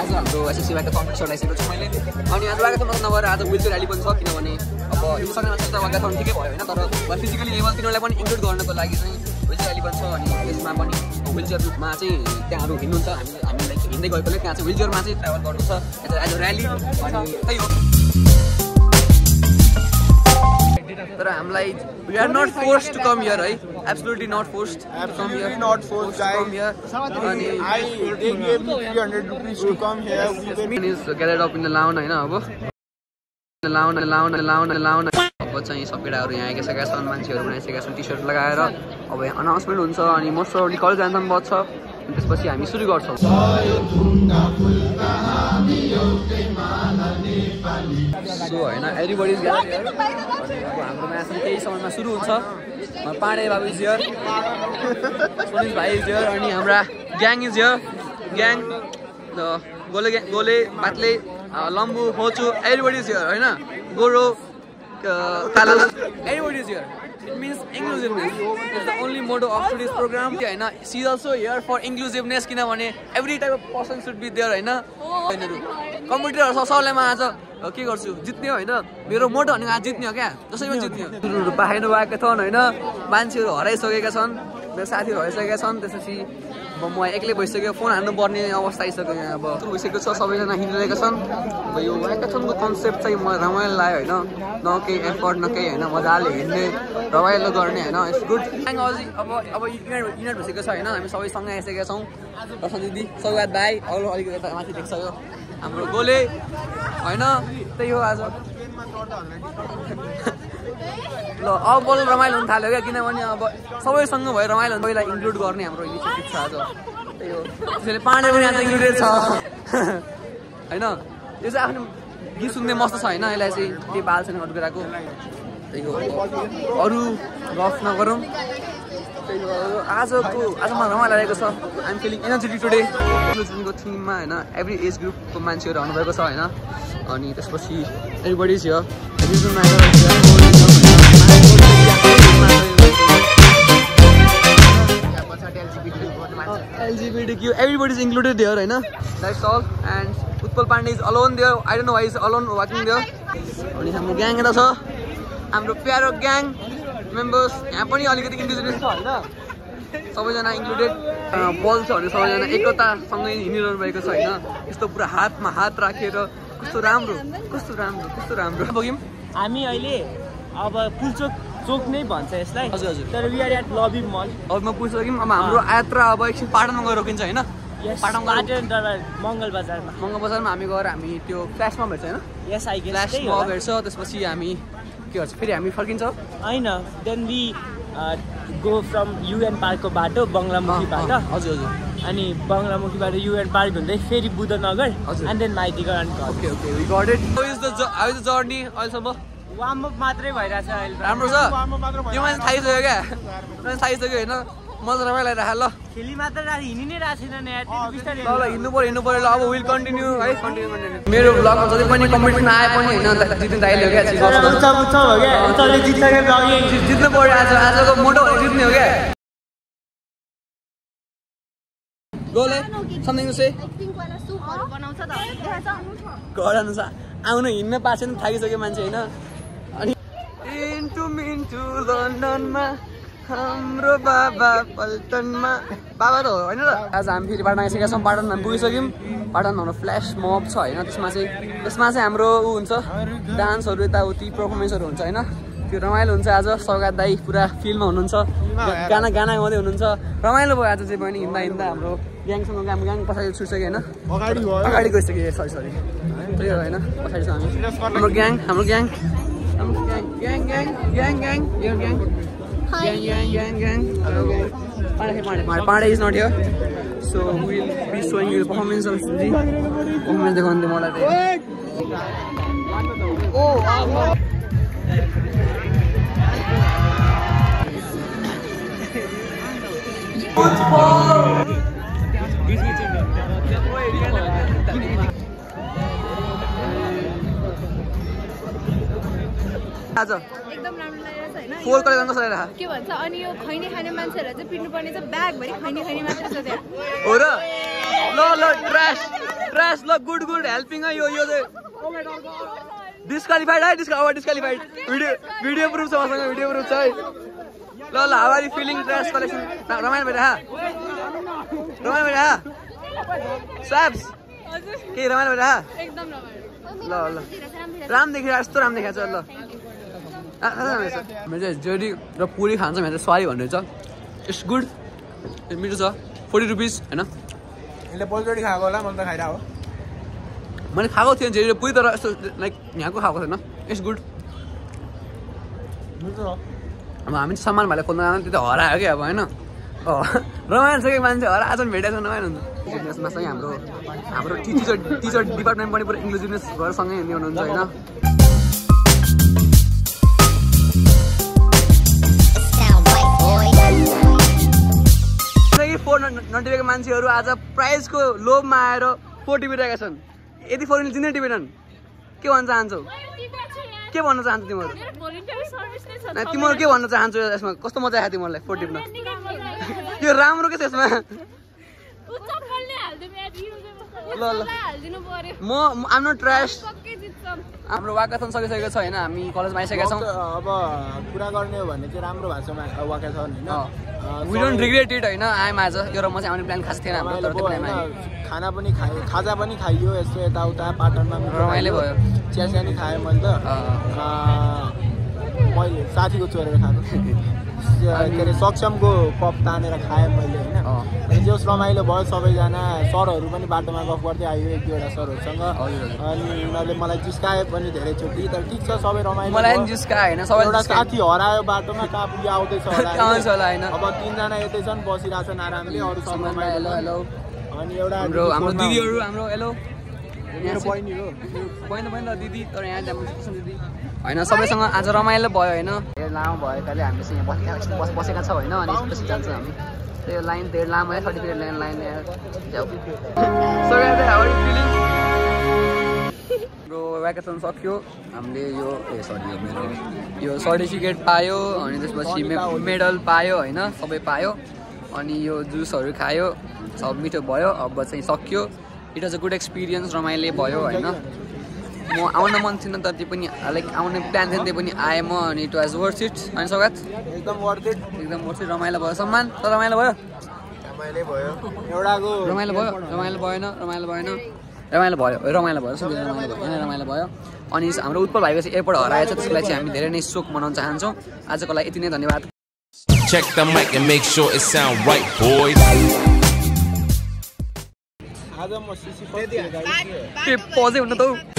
आज हाम्रो SSC walkathon चढाइसकेको छु मैले अनि आज वाकाथन मात्र नभएर आज व्हिलचेयर र्याली पनि छ किनभने अब यो सँगै त वाकाथन ठिकै भयो होइन तर फिजिकली लेभल तिनीहरूलाई पनि इन्क्लुड गर्नको लागि चाहिँ व्हिलचेयर र्याली पनि छ अनि त्यसमा पनि व्हिलचेयरमा चाहिँ त्यहाँहरू हिँड्नुहुन्छ हामीलाई हिँड्दै गएकोले त्यहाँ चाहिँ व्हिलचेयरमा चाहिँ ट्राभल गर्नु छ एज अ र्याली अनि त्यही हो तर हामीलाई we are not forced to come here, right? Absolutely not forced to come here. Absolutely not forced, guys. Come here. They gave me 300 rupees to come here. We is gathered up in the lawn, होइन अब lawn अब चाहिँ सब केटाहरू यहाँ आइसकेका छन् मान्छेहरू पनि आइसकेका छन् टी-शर्ट लगाएर अब यहाँ अनाउन्समेन्ट हुन्छ अनि मोस्ट प्रोबब्ली कलेज एन्थम बज्छ त्यसपछि हामी सुरु गर्छौँ सो होइन एभ्रीबडी इज ग्यादर्ड हियर अब हाम्रो म्याच केही समयमा सुरु हुन्छ पाण्डे बाबु इज हियर सुनिल भाइ इज हियर अनि हाम्रा ग्याङ इज हियर ग्याङ गोले बात्ले लम्बु होचु एभ्रीबडी इज हियर होइन गोरो काला everybody is here It means inclusiveness. It's the only motto of today's program. होइन she is also here for inclusiveness किनभने every type of person should be there होइन कम्प्युटरहरू सबैमा आज के गर्छु जित्ने होइन मेरो मोटो भनेको आज जित्ने हो क्या जसैमा जित्ने हो पाएन वाकाथन होइन मान्छेहरू हराइसकेका छन् मेरो साथीहरू हराइसकेका छन् त्यसपछि अब म एक्लै भइसक्यो फोन हान्नु पर्ने अवस्था आइसक्यो यहाँ अब भइसकेको छ सबैजना हिँडिरहेका छन् अब यो वाकाथनको कन्सेप्ट चाहिँ मलाई रमाइलो लाग्यो होइन न केही एफर्ट न केही होइन मजाले हिँड्ने रमाइलो गर्ने होइन इट्स गुड अझै अब युनाइट भइसकेको छ होइन हामी सबै सँगै आइसकेका छौँ दर्शन दिदी सौगात भाइ अरू अलिकति यता माथि देख्छ हाम्रो गोले होइन त्यही हो आज ल अब बल रमाइलो हुन थाल्यो क्या किनभने अब सबैसँग भएर रमाइलो हुन्छ पहिला इन्क्लुड गर्ने हाम्रो इनिसिएटिभ छ आज त्यही हो त्यसैले पाण्डे पनि आज इन्क्लुडेड छ होइन यो चाहिँ आफ्नो गीत सुन्ने मस्त छ होइन यसलाई चाहिँ केही बाल छैन अरू कुराको त्यही हो अरू गफ नगरौँ त्यही हो आज मलाई रमाइलो लागेको छ आइएम फिलिङ एनर्जेटिक टुडे इन्क्लुजनको थिममा होइन एभ्री एज ग्रुपको मान्छेहरू आउनुभएको छ होइन अनि त्यसपछि everybody is here LGBTQ everybody is included there होइन that's all and Utpal Pandey is alone there I don't know why he is alone walking there अनि हाम्रो ग्याङ यता छ हाम्रो प्यारो ग्याङ मेम्बर्स यहाँ पनि अलिकति इन्क्लुडेड छ होइन सबैजना इन्क्लुडेड बल छ भने सबैजना एकतासँगै हिँडिरहनु भएको छ होइन यस्तो पुरा हातमा हात राखेर कस्तो राम्रो बग्यौँ हामी अहिले अब पुलचोक चोक नै भन्छ यसलाई हजुर हजुर तर वी आर एट लबी मल अब म पुगिसक्यौँ अब हाम्रो यात्रा अब एकछिन पाटनमा गएर रोकिन्छ होइन मङ्गल बजारमा हामी गएर हामी त्यो फ्ल्यास मब हेर्छ होइन यस आई गेस फ्ल्यास मब हेर्छ त्यसपछि हामी के भन्छ फेरि हामी फर्किन्छौँ होइन then we go from UN पार्कको बाटो बङ्गलामुखीबाट हजुर हजुर अनि बङ्गलामुखीबाट युएन पार्क हुँदै फेरि Buddhanagar and then Maitighar and okay we got it how is the journey अहिलेसम्म वार्म अप मात्रै भइरहेछ अहिले राम्रो छ त्यो मान्छे थाहिसक्यो क्या थाहिसक्यो होइन मजा रमाइलो लगाइरहेको ल खेली मात्र हिँडि नै रहेको छैन ल हिँड्नु पऱ्यो ल अब विल कन्टिन्यू है कन्टिन्यू मेरो ब्लगमा जति पनि कम्पिटिसन आए पनि होइन जित्नु दाइले हो क्या जित्नु पऱ्यो आजको मोटो भने जित्ने हो क्या गोले समथिङ से गराउनु छ आउनु हिँड्न पाएको छैन थाकिसक्यो मान्छे होइन अनि इन्टु लन्डनमा हाम्रो बाबा पल्टनमा बाबा त होइन र आज हामी फेरि पाटन आइसकेका छौँ पाटन हामी पुगिसक्यौँ पाटन हाम्रो फ्ल्यास मब छ होइन त्यसमा चाहिँ हाम्रो ऊ हुन्छ डान्सहरू यताउति पर्फर्मेन्सहरू हुन्छ होइन त्यो रमाइलो हुन्छ आज सौगात दाई पुरा फिल्डमा हुनुहुन्छ गाना गाउँदै हुनुहुन्छ रमाइलो भयो आज चाहिँ पनि हिँड्दा हाम्रो ग्याङसँग ग्याङ पछाडि छुट्सक्यो होइन अगाडि गइसक्यो सरी त्यही हो होइन पछाडि छ हामी हाम्रो gang Pandey is not here, so we'll be showing you the performance of Suji. Performance देखाउने मलाई आज एकदम राम्रो लागिरहेछ हैन फोर कलेक्सन कसरी राख के भन्छ अनि यो खैनी खाने मान्छेहरु चाहिँ पिट्नु पर्ने चाहिँ ब्याग भरि खैनी मात्र छ त्यहाँ हो र ट्र्यास ल गुड हेल्पिङ है यो चाहिँ डिस्क्वालिफाइड है डिस्क्वालिफाइड भिडियो प्रुफ छ मसँग भिडियो प्रुफ छ है ल how are you feeling trash collection रमाइलो भइरहा साब्स के रमाइलो भइरहा एकदम रमाइलो ल राम देखिरहेको यस्तो राम देखाएको छ ल मेरो चाहिँ जेडी र पुरी खान्छ मेरो चाहिँ सरी भन्ने छ इट्स गुड मिठो छ 40 रुपिस होइन यसले पहिलोचोटि खाएको होला मैले त खाइरहेको मैले खाएको थिएँ जेडी र पुरी तर यस्तो लाइक यहाँको खाएको थिएन इट्स गुड अब हामी चाहिँ सामान भाइले खोज्न जाँदा त्यो त हरायो क्या अब होइन रमाइलो छ कि मान्छे हराएको छ भेटेको छ रमाइलो हुन्छ बिजनेसमा चाहिँ हाम्रो टिचर डिपार्टमेन्ट पनि पुरा इन्क्लुजिभनेस गरेर सँगै हिँड्ने हुनुहुन्छ होइन फोन नटिपेको मान्छेहरू आज प्राइजको लोभमा आएर फोन टिपिरहेका छन् यदि फोन जिन्दै टिपेनन् के भन्न चाहन्छौ के भन्न चाहन्छौ तिमीहरू के भन्न चाहन्छौ यसमा कस्तो मजा आयो तिमीहरूलाई फोन टिप्न यो राम्रो के छ यसमा ल म आम नट ट्र्यास हाम्रो वाकाथन सकिसकेको छ होइन हामी कलेजमा आइसकेका छौँ अब कुरा गर्ने हो भने चाहिँ राम्रो भाषामा वाकाथन होइन वी डोन्ट रिग्रेट इट होइन आयौँ आज यो र म चाहिँ आउने प्लान खास थिएन हाम्रो तर त्यो प्लानमा खाना पनि खाजा पनि खाइयो यस्तो यताउता पाटनमा रमाइलो भयो चिया सानी खाएँ मैले त मैले साथीको चोरेर खाएको के अरे सक्षमको कप तानेर खाएँ मैले होइन जस रमाइलो भयो सबैजना सरहरू पनि बाटोमा गफ गर्दै आयो एक दुईवटा सरहरूसँग अनि उनीहरूले मलाई जिस्काए पनि धेरैचोटि तर ठिक छ सबै रमाइलो मलाई पनि जिस्काए होइन सबै एउटा साथी हरायो बाटोमा कहाँ पुग्यो आउँदैछ होला होइन अब 3 जना यतै छन् बसिरहेछन् आरामले अरू सब रमाइलो हेलो अनि एउटा हाम्रो दिदीहरू हाम्रो हेलो मेरो बहिनी हो बहिनी दिदी तर यहाँ दिदी होइन सबैसँग आज रमाइलो भयो होइन धेरै लामो भएकाले हामीले चाहिँ यहाँ बसेका छौँ होइन अनि यसपछि जान्छ हामी त्यो लाइन धेरै लामो है सर्टिफिकेट लाइन हाम्रो भ्याकेसन सक्यो हामीले यो सर्टिफिकेट पायो अनि त्यसपछि मेडल पायो होइन सबै पायो अनि यो जुसहरू खायो सब मिठो भयो अब चाहिँ सक्यो it was a good experience रमाइलो भयो होइन म आउन मन थिएन तर त्यो पनि लाइक आउने प्लान थियो त्यो पनि आएँ म अनि इट वाज वर्थ इट होइन सौगात एकदम वर्थ इट रमाइलो भयो सम्मान त रमाइलो भयो रमाइलो भयो अनि हाम्रो उत्पल भाइको चाहिँ एयरपोर्ट हराएछ त्यसको लागि चाहिँ हामी धेरै नै शोक मनाउन चाहन्छौँ आजको लागि यति नै धन्यवाद Check the mic and make sure it sound right, boys. आज म सिसी पज्दै के पजै हुन त